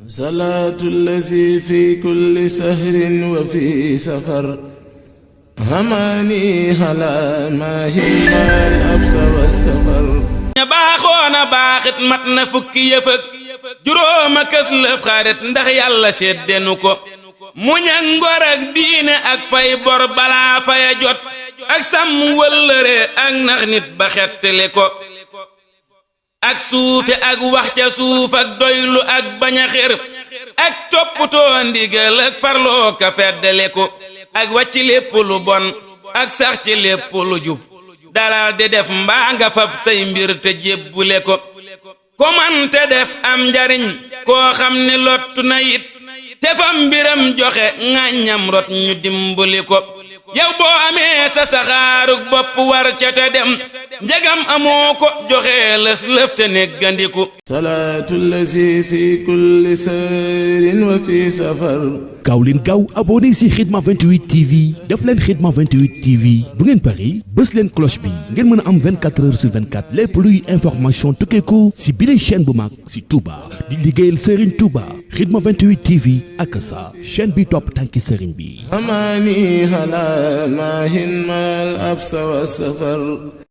صلاة الذي في كل سهر وفي سفر هماني هلا ما هي الأبس والسفر baaxoona baaxit mat na fukki yëf ak juróom ak lëf xarit ndax yàlla seddenu ko muñ ak ngor ak diine ak fay bor balaa faya jot ak sàmm wëllëre ak nax nit ba xettali ko ak suufe ak wax ca suuf ak doylu ak bañ a xir ak toppatoo ndigal ak farloo ka feddali ko ak wàcc lépp lu bon ak sax ci lépp lu jub dalal di def mbaa nga fab say mbir te jébbule ko ko man te def am njariñ koo xam ne lottu na it te fam mbiram joxe ŋàññam rot ñu dimbali ko yow boo amee sa saxaarug bopp war ca te dem njegam amoo ko joxe lës lëf te neggandiku salaatu lazi fi kulli sayrin wa fi safar gaaw leen gaaw abonné si Khidma 28 TV def leen Khidma 28 TV bu ngeen pari bës leen cloche bi ngeen mën a am 24 heures sur 24 lépp luy information tukkeeku si bile chaîne bu mag si Touba di liggéeyal Serigne Touba Khidma 28 TV ak sa chaîne bi topp tànki Serigne bi هماني هلا ما هي الأبس والسفر